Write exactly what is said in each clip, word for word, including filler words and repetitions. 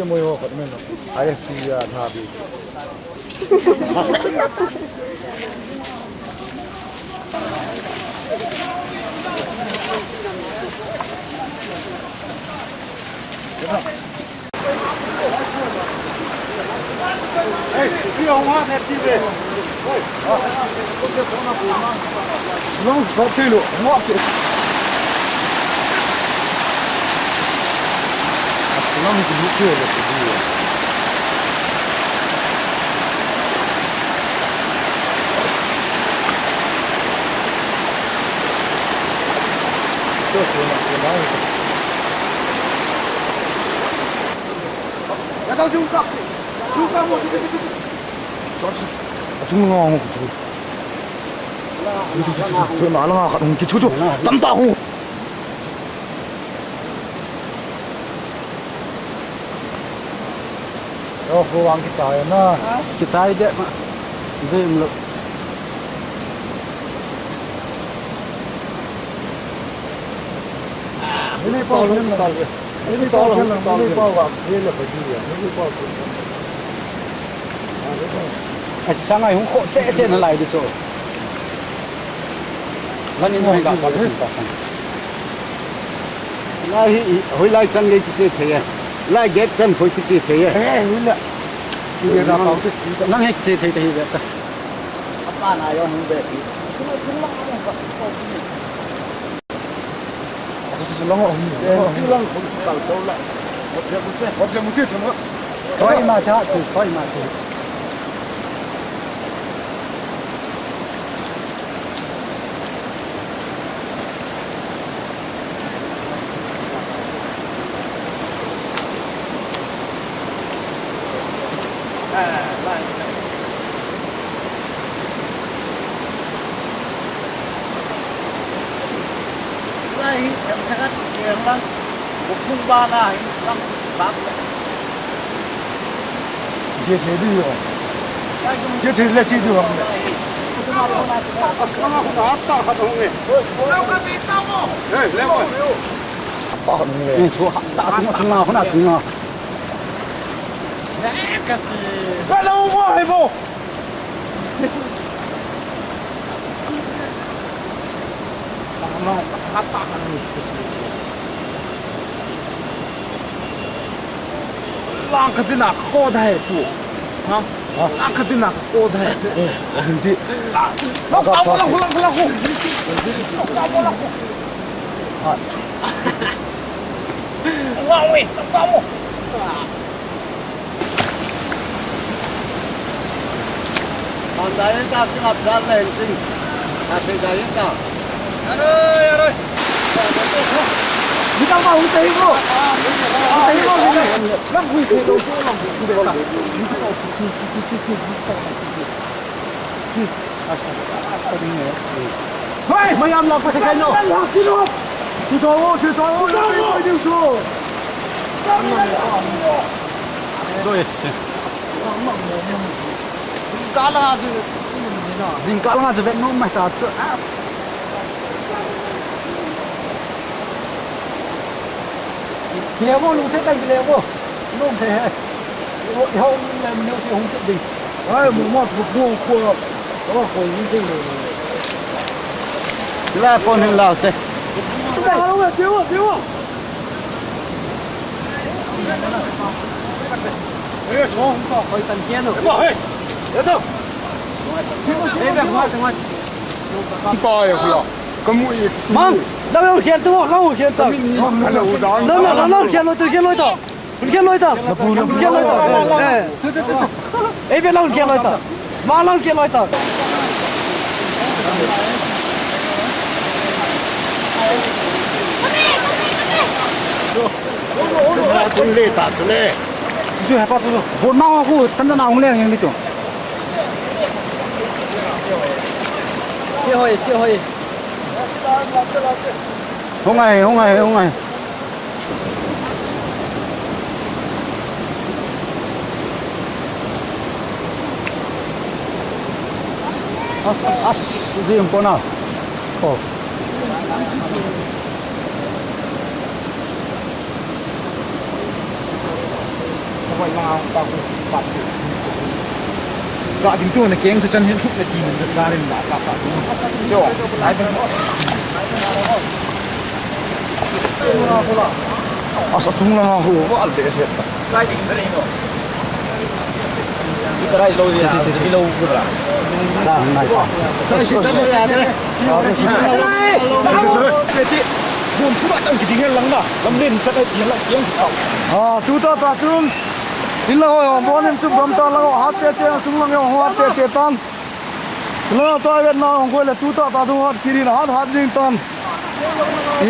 Moi ho khat men. I S T ya na bi. Achung nga hung chu. Chu, chu, chu, chu, chu, na langa khat hung ki chu chu. Tam ta hung. Oh, ho ang kichai na. Kichai de ma. Jim lo. Ni ni pau ni. Ni ni pau ni. Ni ni pau wa. Ni ni pau. Ai, sangai hung kho che che na lai di chu. Lan in hung ka pa sin ta san. Lai hi, hoilai chan gei kiche thei e. Lai gate chan khoi kiche thei e. Eh, hoilai. Kiche na pa. Nang he kiche thei thei ve ta. Apa na yo hung ve. Thoi ma cha, thoi ma cha. Lai hi em thakat em lang, bukung ba na hi lang bak le. Je the di yo. Je the le chi di yo. Asma ko na ta khat hong e. Lao ka be ta mo. Eh, le mo. Ta hong e. Ni chu ta chung chung na ko na chung na. Eh, ka chi. Ka lo mo he mo. Lang ka dina ka ko dai pu. Ha? Lang ka dina ka ko dai. Eh, hindi. Lang ka mo, lang ko, lang ko, lang ko. Lang ka mo, lang ko. Ha. Lang mo, lang ka mo. Mandayen ta, kin apdal na entin. Ase dayen ta. Aroy, aroy. Kita ma hu tahi ko. Hu tahi ko. Lam hui tahi ko. Lam hui tahi ko. Hoi! Mayam lang pa sa kanyo! Sino? Sino? Sino? Sino? Sino? Jingkah langa chu, jingkah langa chu vet nom mai ta chu. Kile mo, lungset tah kile mo. Nom thei he. Ihou, ihou, lem neo se hung kit ding. Ai, mo ma, mo, mo, mo, mo, mo, mo. Sila pon hin lau te. Sila, sila, sila, sila. Eh, chong, hung ta. Hoi tan kian o. Eh, ba, hei. Ya to. Eh, ba, hoi, hoi. Hung ta, ya, hula. Kamu i. Mang, lau, lau, kian tu, lau, kian tu. Kamu i, lau, lau, lau, kian lo tu, kian lo tu. Hun khe loi ta. Hun khe loi ta. Eh, chu, chu, chu, chu. Ei, ve la hun khe loi ta. Ma la hun khe loi ta. Kun le ta chu le. Chu he pa chu. Bo na ku tan na hung le yang ni tu. Che hoi, che hoi. Hung ai, hung ai, hung ai. As, as, as, di yung kona. Oh. Ga ding tu na keng tu chan hin thuk na ti na ga rin la ka ka tu. Jo, ai tu. Asa chung langa hu, va al be se. Itarai lo ya, ilo kura. Sa, nai pa. Sa, sa, sa. Sa, sa, sa. Sa, sa, sa. Sa, sa, sa. Sa, sa, sa. Sa, sa, sa. Ah, tuta ta chun. Inlang ho jong bon in chup gam tan, lang ho hat che che, chunglang jong hat che che tan. Lang ho chai vet na jong koi le tuta ta chun hat kit in hat hat jing tan.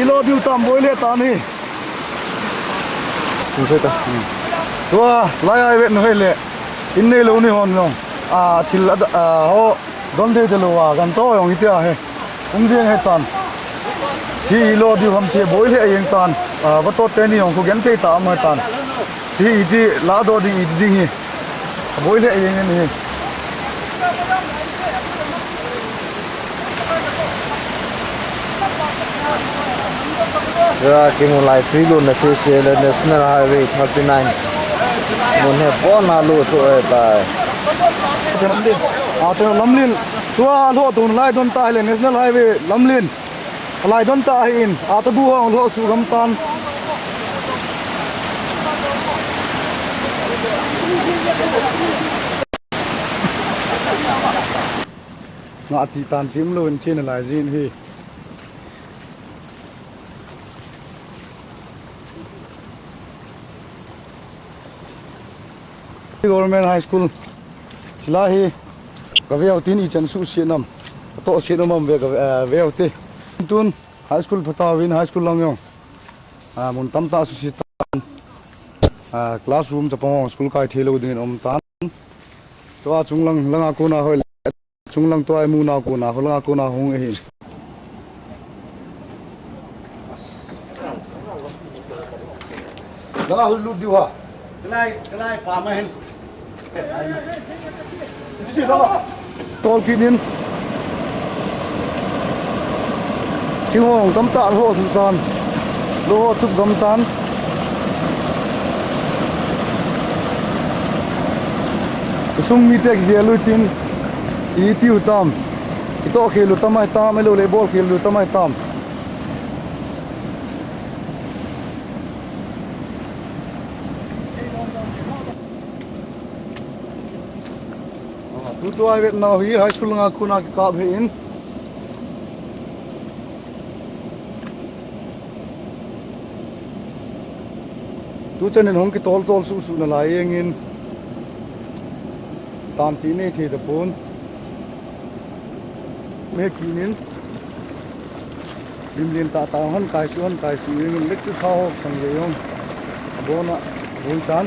Ilo diu tam boi le tan hi. Tua lai ai vet nu hei le. In nei lou ni hon jong. A thil a, a ho don thei te lou a kan cho jong i tia he. Um jeng he tan. Thi ilo diu ham che boi le jeng tan. A va tot te ni jong khu gen thei ta am he tan. Thi iti la do ding iti ding hi. Boi le jeng ni hi. Ra kimu lai tui lutna sese le National Highway thirty nine. Mun hi pona lut thou ahitai. Ate lamlen. Tua lhoh tun lai don ta hile National Highway lamlen. Lai don ta hi in. Ate bu hong lhoh suh gam tan. Nga ti tan tim lo in chin lai jin hi. Government High School. Chila hi. Ka veu tin i chan suh si nam. Ka to si nam am ve ka, eh, veu te. Tun high school phatah uvin high school lang jong. Ah, mun tam ta suh si tan. Ah, classroom chapang jong school kai thei lou ding in um tan. Tua chung lang, langa kona hoi le. Chunglang tua imu nau kona, holanga kona hung ahi. Langa hul lut diu ha. Chalai, chalai pa ma hin. Tol kit in. Thing hong tam ta lho tu tan. Lho chup gam tan. Sung mite kigel u tin. Iti u tam. Kitoh khel u tam ahi tam, ahilou le bol khel u tam ahi tam. Tutua i vet nau hi high school langa kona kikap ahi in. Tuchan in hung kitol tol suh suh nalai jeng in. Tam ti nei thei tapon. Me kinin. Lim lin tah tah hon kai suh, hon kai suh jeng in electric thao sang ve jong. Abona, bui tan.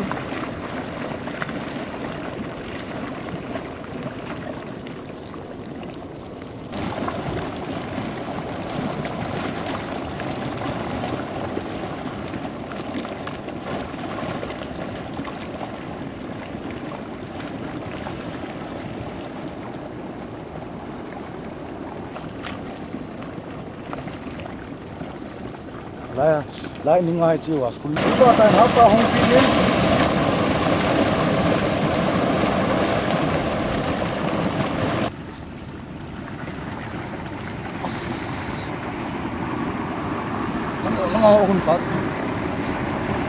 Lai, lai ni ngai chi wa school. Ba ta ha ta hung pi ni. Langa hung chat.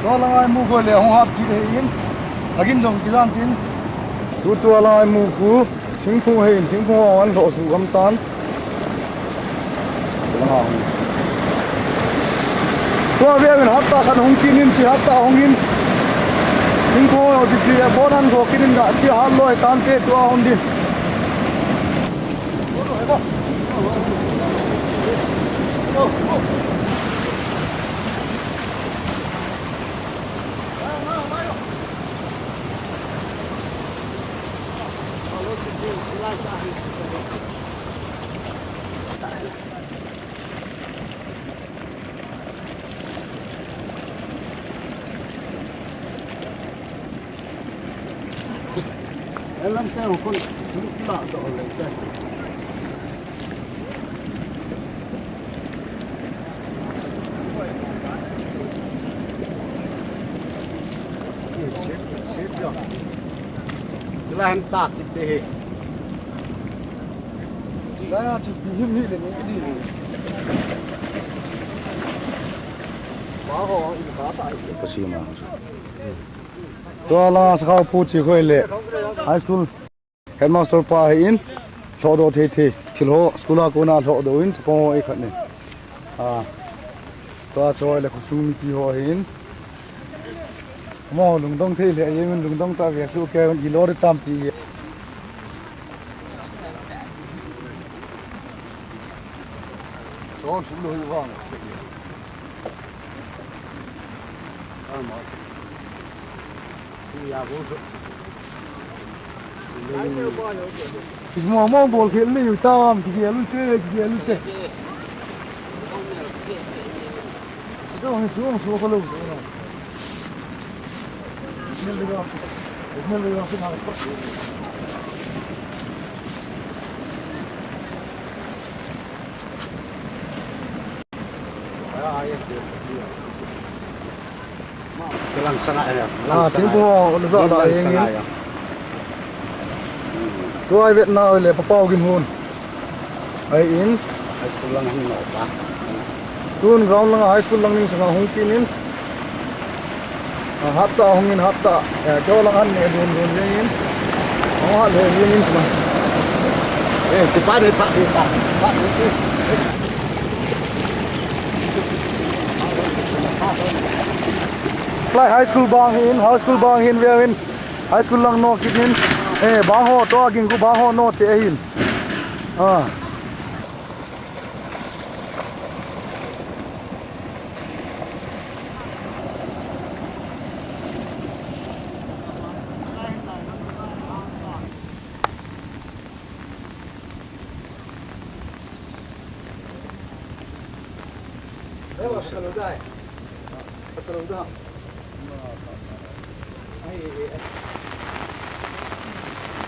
Tua langa imu koi le hung hap kit ahi in. Agin jong kijan tin. Tutua langa imu khu. Thingphung ahi in, thingphung hong an lhoh suh gam tan. Langa hung. Tua veu in hatta khat hung kit in chi hatta hung in. Thingphung hong kiti a bon an go kit in ga chi hat loi tante tua hung din. Elam te hukun, hukun la to le te. Lai han ta kit te hi. Lai a chu ti him hi le ni di. Ba ho in ka sa. Pasima. Tua la sakha pu chi khoi le. High school. Headmaster pa hi in, lhohdoh thei thei, thil ho, school a kona lhohdoh in, chapang ho ei khat ni. A, tua choi le khosung mipi ho hi in. Mo lungdong thei le, ei in lungdong ta ve su ke, i lo de tam ti. Chon sum lo hi vang. Kimo mo bol khel ni tam, kikhel u te, kikhel u te. Dong su, su ko lo. Smell the rock. Smell the rock. Kalang sanga ya. Ah, thingphung ho, lu da la. Kalang sanga ya. Tua i vet nau le Papau Ginhun. Ai in. High school lang hin no ta. Tun ground lang high school lang ning sanga hung kit in. Ah, hat ta hung in hat ta. Eh, keu lang han ne dun dun ne in. Hung hat le in in sanga. Eh, ti pa ne pa ne pa. Pa ne ti. Lai high school bang hin, high school bang hin ve in. High school lang no kit in. Eh, bang ho to ging ku bang ho no che hin. Ah.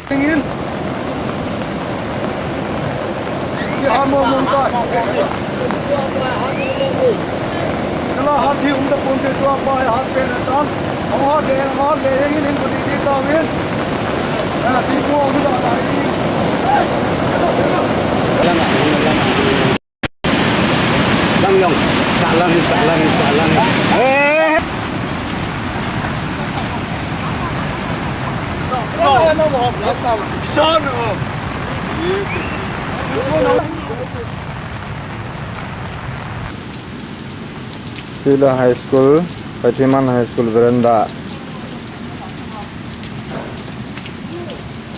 Tingin. Si han mo mong ta. Kala hat hi um ta pon te tua pa hai hat pen tan. Ang hat le, ang hat le, yang in in ko di di ta win. Ah, ti ko ang da ta. Lang ah, lang ah. Lang yong. Sa lang, sa lang, sa lang. Eh. Son of. Sila High School, Pathiman High School veranda.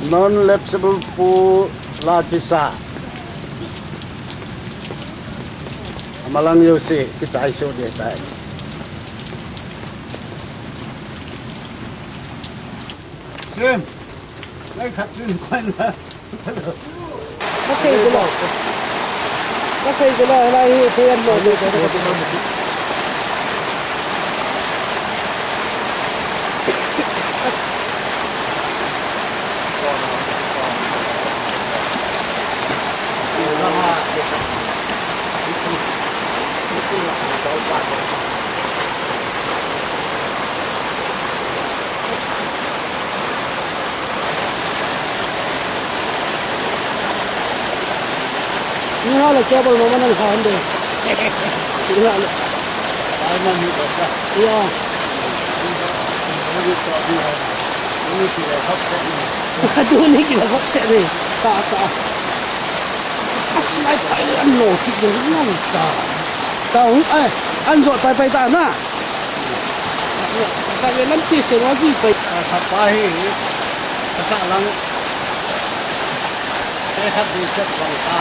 Non-lapsable pu la kisa. Amalang yo si, kisa isu di tai. Sim. Lai khat sin kwan la. Masei jela. Masei jela, lai hi thei an lo. Ni ha le table ma man ha hande. Ni ha le. Ai man ni ka. Ya. Ni ka. Ni ka. Ni ki la hap se ni. Ka du ni ki la hap se ni. Ta, ta. Aslai pa an lo ki du ni ta. Ta hung, eh, an jo pai pai ta na. Ka ve lam ti se wa ji pai. Ka pa hi. Ka sa lang. Ka khat di chat bang ta.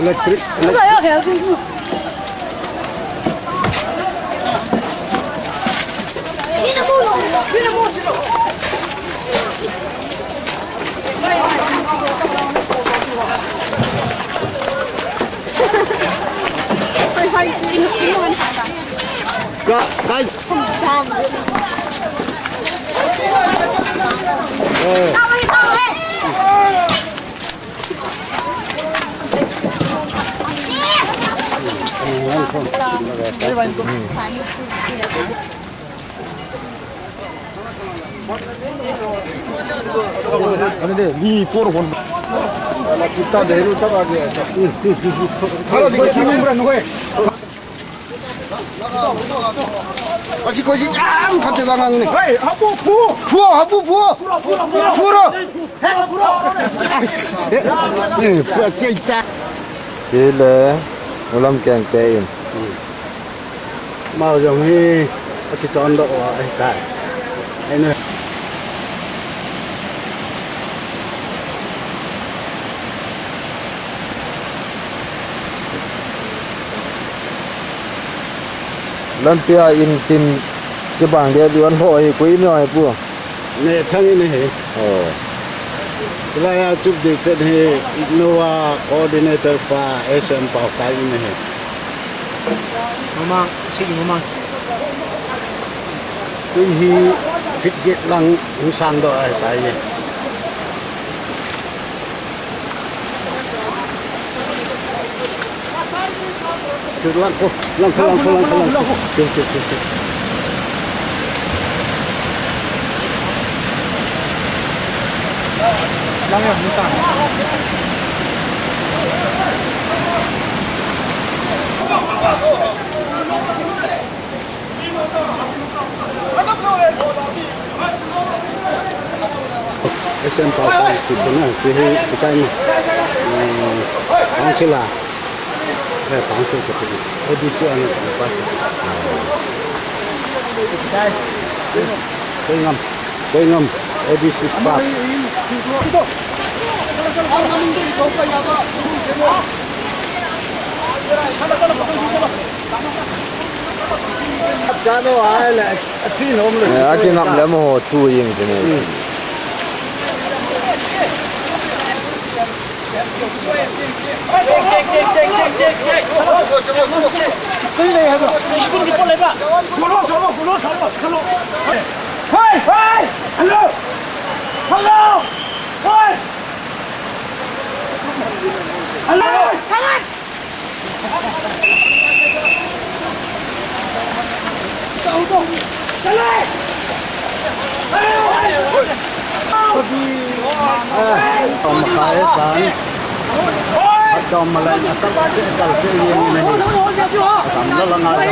Electric, electric. Ka, kai. Kasi ko si ang kate bangang ni. Hey, abu pu. Pu, abu pu. Pu ro. Pu ro. Ai, se. Pu, che cha. Sile, ulam keng te in. Mau jong hi, akichon doh uva ahitai. Aina. Lampia in tin kibang dia diu an ho hi koi mi ho hi pu. Nehthang in ahi. Oh. Hilai a chupdi chet hi Nova coordinator pa S M Paokai in ahi. Mamang, sige, mamang. Tui hi feet get lang hung sang doh ahitai. Chu, langkho, langkho, langkho, langkho, langkho. Chu, chu, chu, chu. Lang ya, ni ta. S M Paokai, chu, chu na, chu hi, chu kai ma. Hmm, council a. Eh, council ka ti. A D C ano pa. Soingam. Soingam. A D C staff. Chano ai le, a thi nom le. Eh, a kingam le mo thu ying te ne. Hmm. Tom khai tan. Atom malai na kal che, kal che ye ni na ni. Atam la la ngai.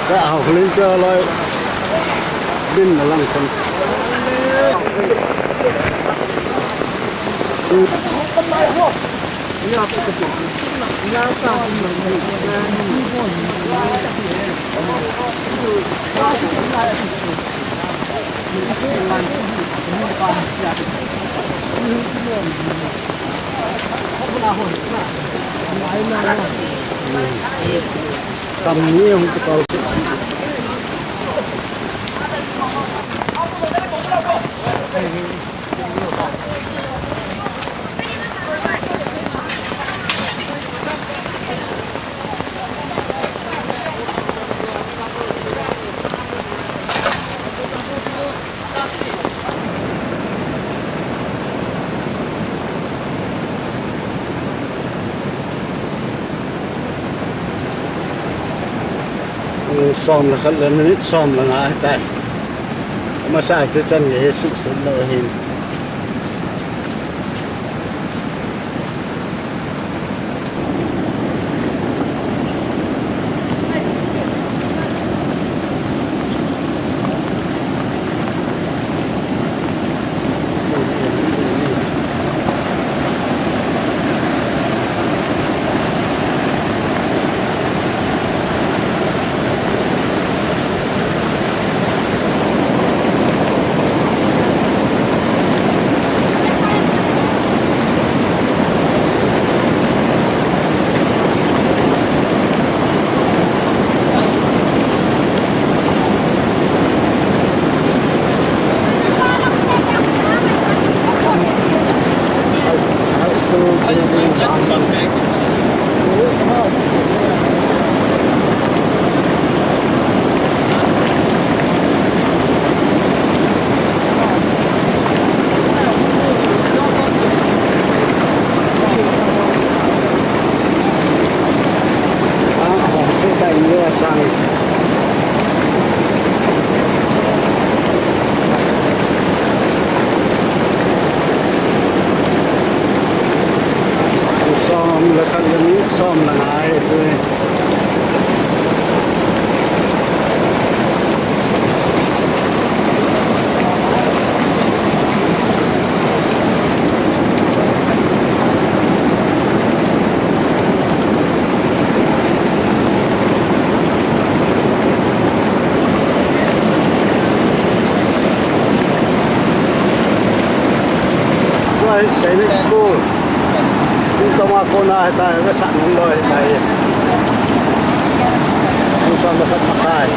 Ka hau hling ka lai. Din na lang kan. Kam ni hung ka tol. Som le khat le minute som le nga tai. Masa chu chan nge he suhset lou ahin. Som le khat le minute som le nga ahi. Tua hi Sainik School. Tun toma kona hitai, ka sa nung loi hitai. Tun som le khat makai.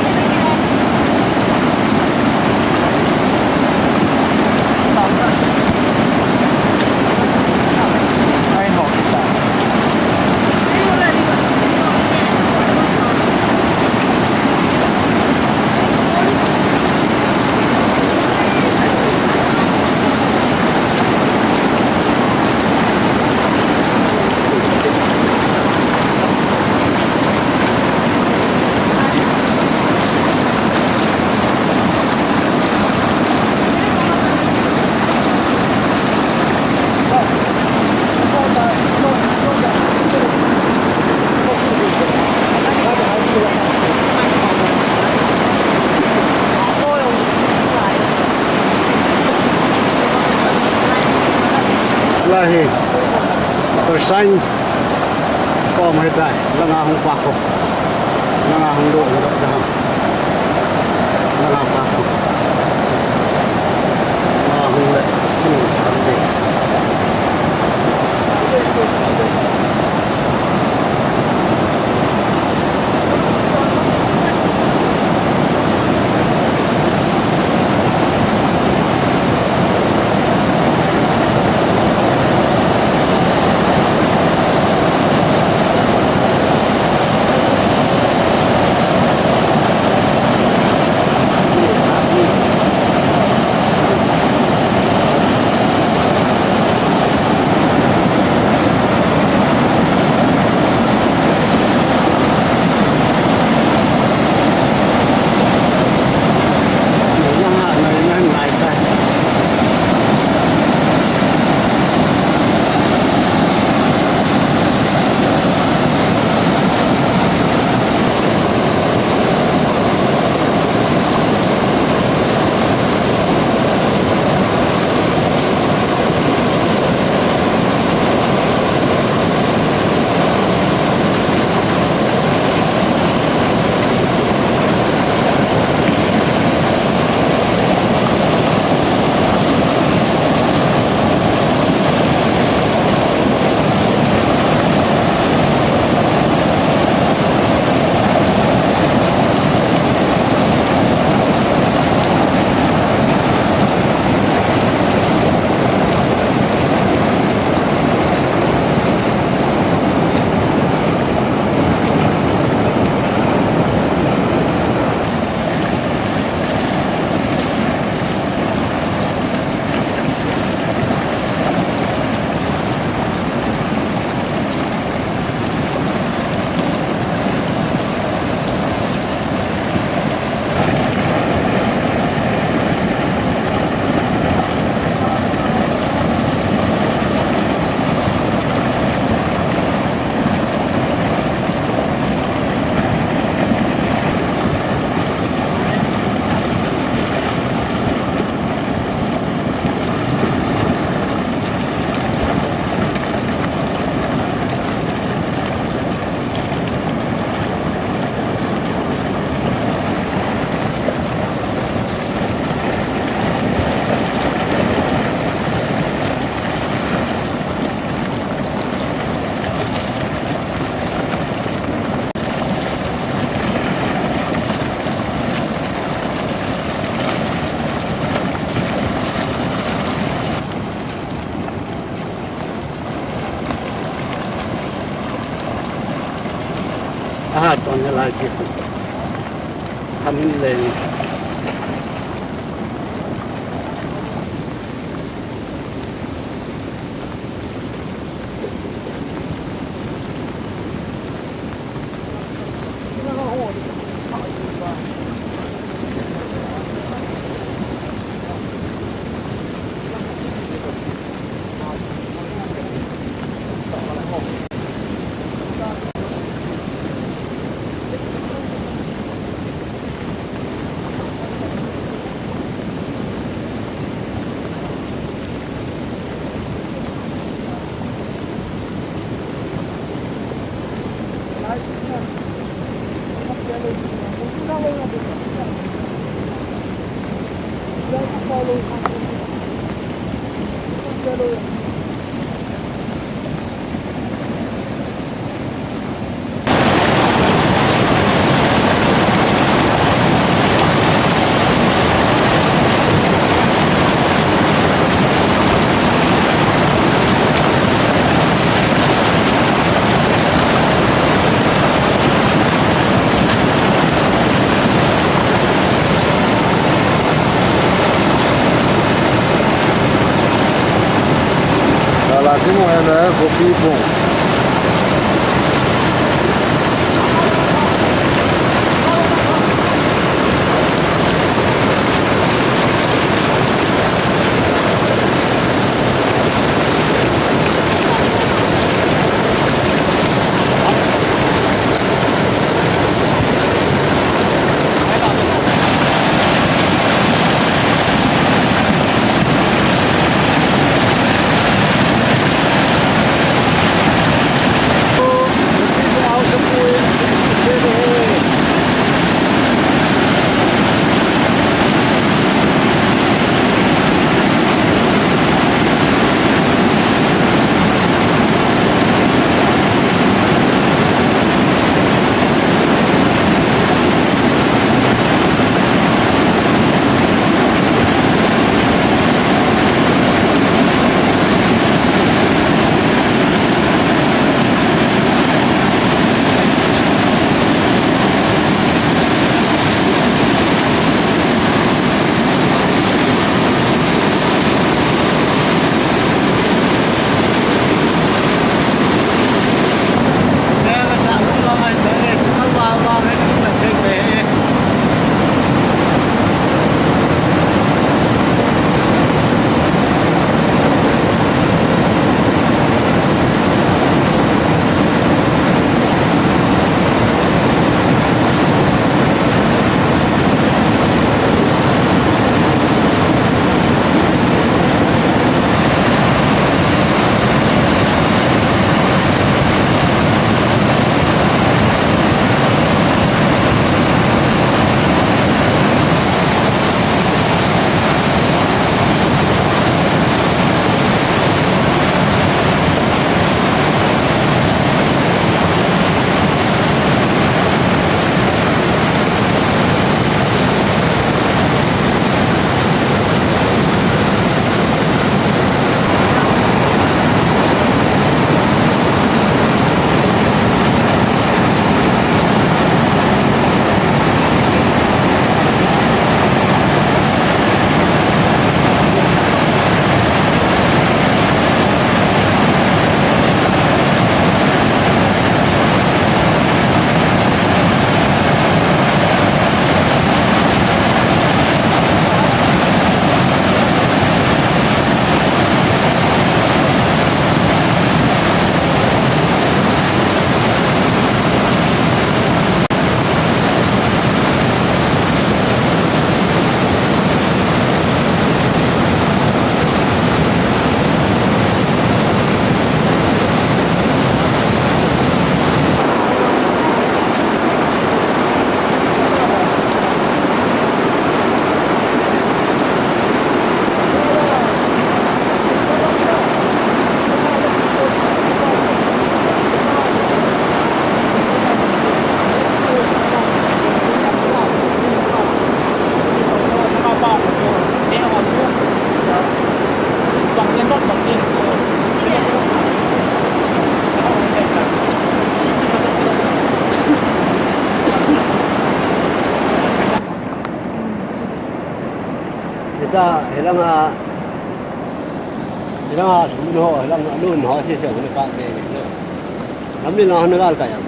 Lahi, persign. Ko mai tai, langa hung pa ko. Langa hung do, langa pa ko. Langa hung le. Ton ni lai ki. Thamin leng. Kala kimu hena kopi pong. Cha, hilanga, hilanga, lun ho, hilanga, lun ho, si, si, hon ka me, no. Lamli na hon gal ka yang.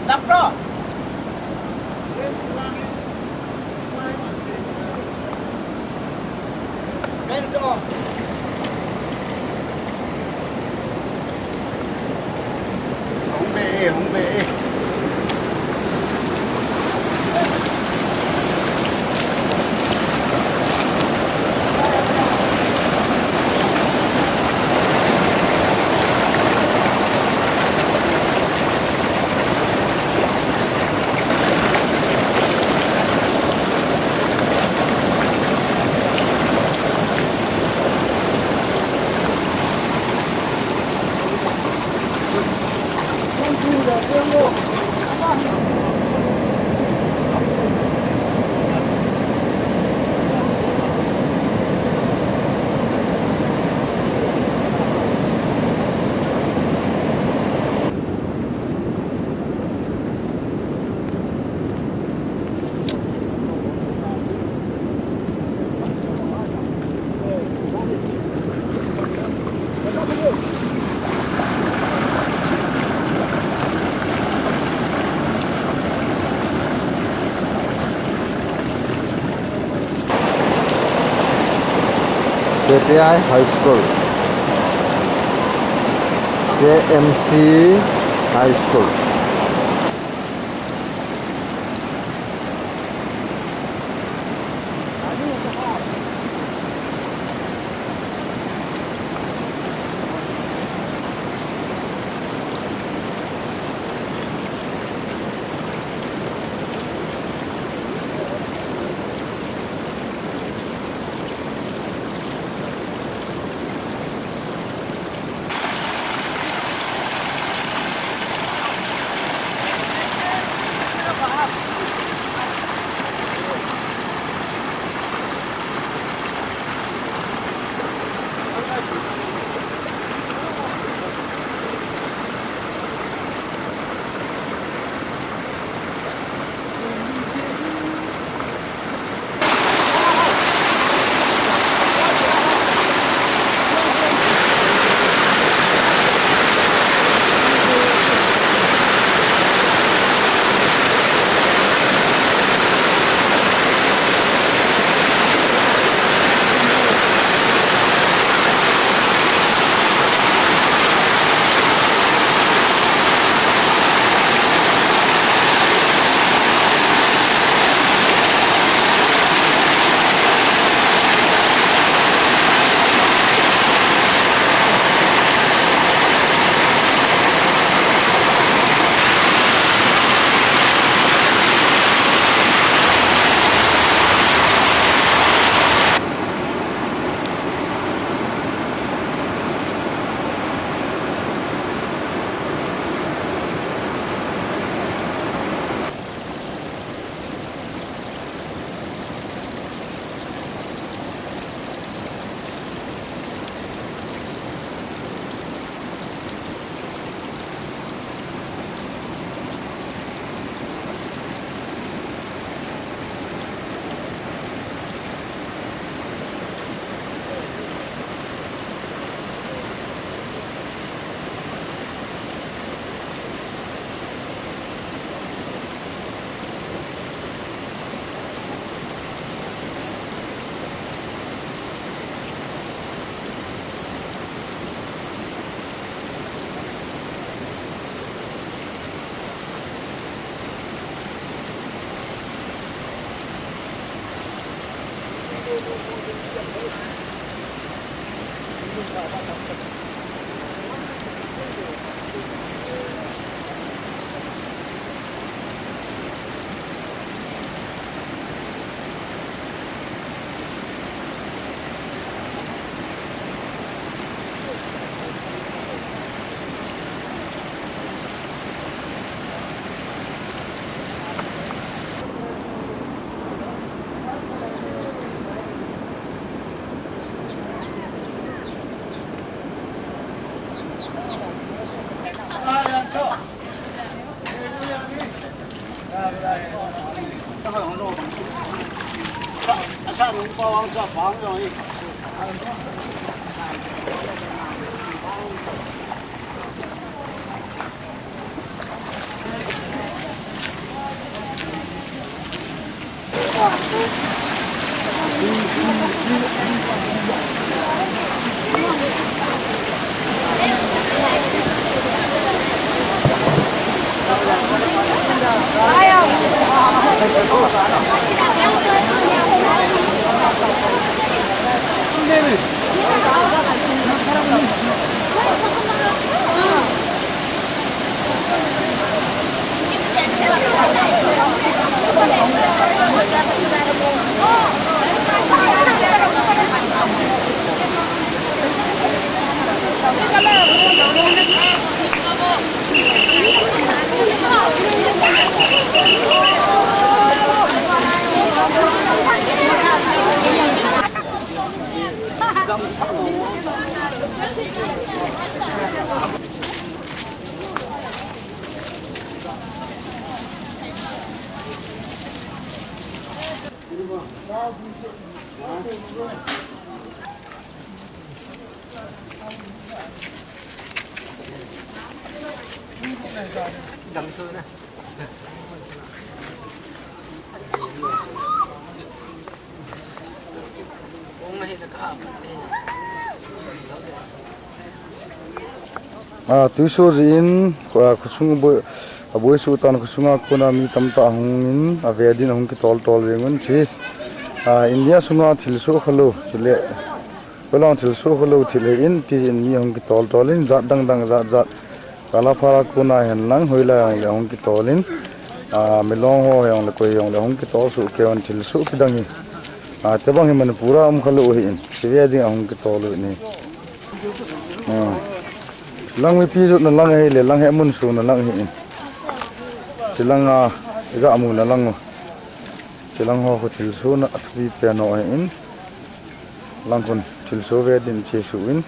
Tap bro. Hung be e, hung be e. K P I High School, K M C High School. A, tuiso jin, a, khosung boi, a, boisu tan khosunga kona mi tamtah ahung in, ave din ahung kitol tol jeng un chi. A, India sunga thilsoh khalou, chule, kolang thilsoh khalou thil hi in, ti in mi ahung kitol tol in, jat dang dang jat jat. Kalapara kona hen lang, hoilai ahung le ahung kitol in. A, Milong ho hijong le koi hijong le ahung kitol soh kei un thilsoh kidang hi. A, tebang hi Manipur a um khalou hi in, ti ve ding ahung kitol u ni. A. Lang mipi jotna lang ahile, lang hi mun suna lang hi in. Chilang a, iga muna lang u. Chilang ho khu thilsohna athupi pen ho hi in. Lang khun thilsoh ve din chesuh in.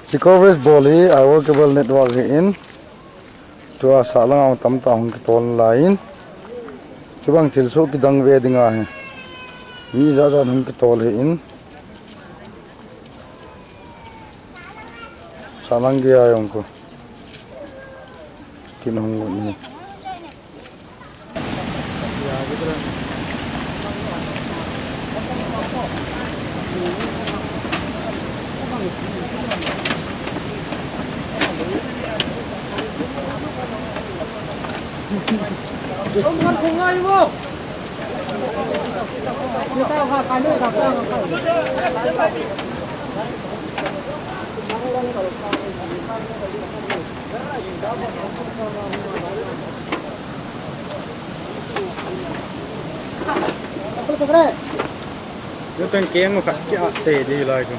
Chi coverage bol hi iWorkable Network hi in. Tua sahlang a tamtah hung kitol lai in. Chubang thilsoh kidang ve ding ahi. Mi jat jat hung kitol hi in. Sahlang gei a jong khu. Kin hung lut ni. Yo ten keng khat kia te di lai ko.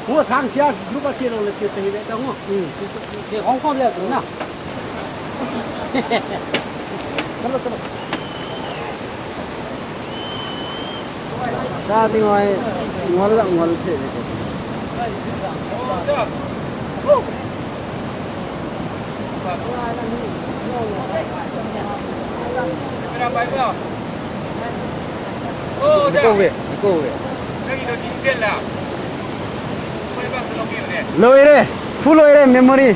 Ngo sang sia group a che lo le che te hi le ta ngo. Ke Hong Kong le tu na. Chalo, chalo. Sa ti ngoi ngol la ngol che. Niko ve, niko ve. Loire, full loire, memory.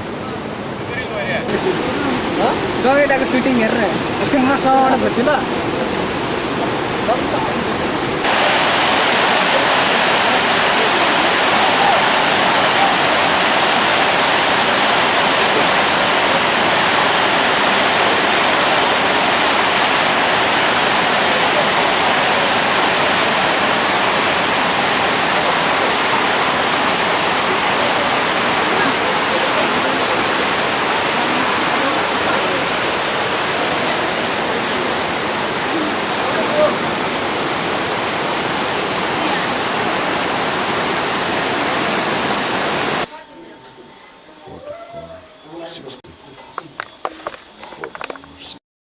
Kau dah ke shooting ger re. Akin na sa orang kecil lah.